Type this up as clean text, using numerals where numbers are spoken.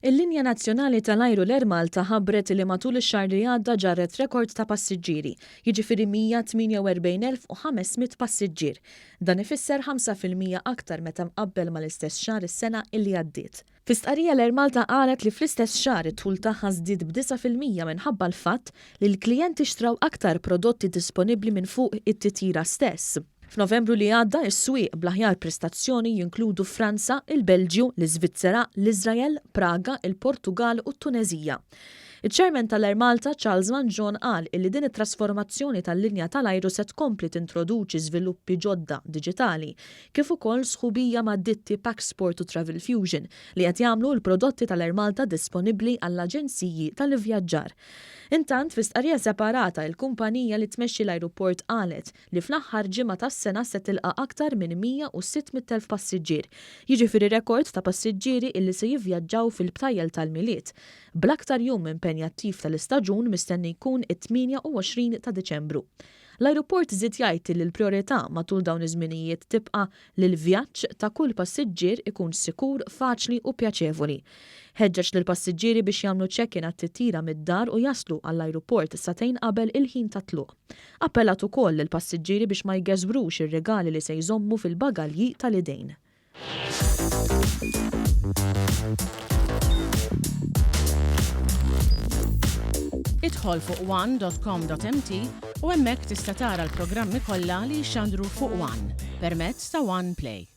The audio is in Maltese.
Il-linja nazzjonali tal-ajru l-Air Malta ħabbret li matul ix-xahar li għadda ġarret rekord ta' passiġġieri, jiġifieri 148,500 passiġġier. Dan ifisser 5% aktar meta mqabbel mal-istess xahar is-sena illi għaddiet. Fi stqarrija l-Air Malta qalet li fl-istess xahar id-dħul tagħha żdied b'9% minħabba l-fatt li l-klijenti xtraw aktar prodotti disponibbli minn fuq it-titjira stess. F'Novembru li għadda, is-swieq bl-aħjar prestazzjoni jinkludu Franza, il-Belġju, l-Iżvizzera, l-Iżrael, Praga, il-Portugall u t-Tuneżija. Iċ-Chairman tal-Air Malta, Charles Mangion qal illi din it-trasformazzjoni tal-linja tal-ajru se tkompli tintroduċi żviluppi ġodda diġitali, kif ukoll sħubija ma' ditti Paxport u Travel Fusion li qed jagħmlu l-prodotti tal-Air Malta disponibbli għall-aġenziji tal-ivvjaġġar. Intant, fi stqarrija separata, il-kumpanija li tmexxi l-ajruport qalet li fl-aħħar ġimgħa tas-sena se tilqa' aktar minn 106,000 passiġġier, jiġifieri rekord ta' passiġġieri illi se jivvjaġġaw fil-btajjel tal-Milied, bl-aktar jum impenjattiv tal-istaġun mistenni jkun it-28 ta' Diċembru. L-ajruport żied jgħid illi l-prijorità matul dawn iż-żminijiet tibqa' li l-vjaġġ ta' kull passiġġier ikun sikur, faċli u pjaċevoli. Ħeġġeġ lill-passiġġieri biex jagħmlu check-in għat-titjira mid-dar u jaslu għall-ajruport sagħtejn qabel il-ħin tat-tluq. Appellat ukoll lill-passiġġieri biex ma jgeżwrux ir-rigali li se jżommu fil-bagalji tal-idejn. Idħol fuq one.com.mt u hemmhekk tista' tara l-programmi kollha li jixxandru fuq One permezz ta' One Play.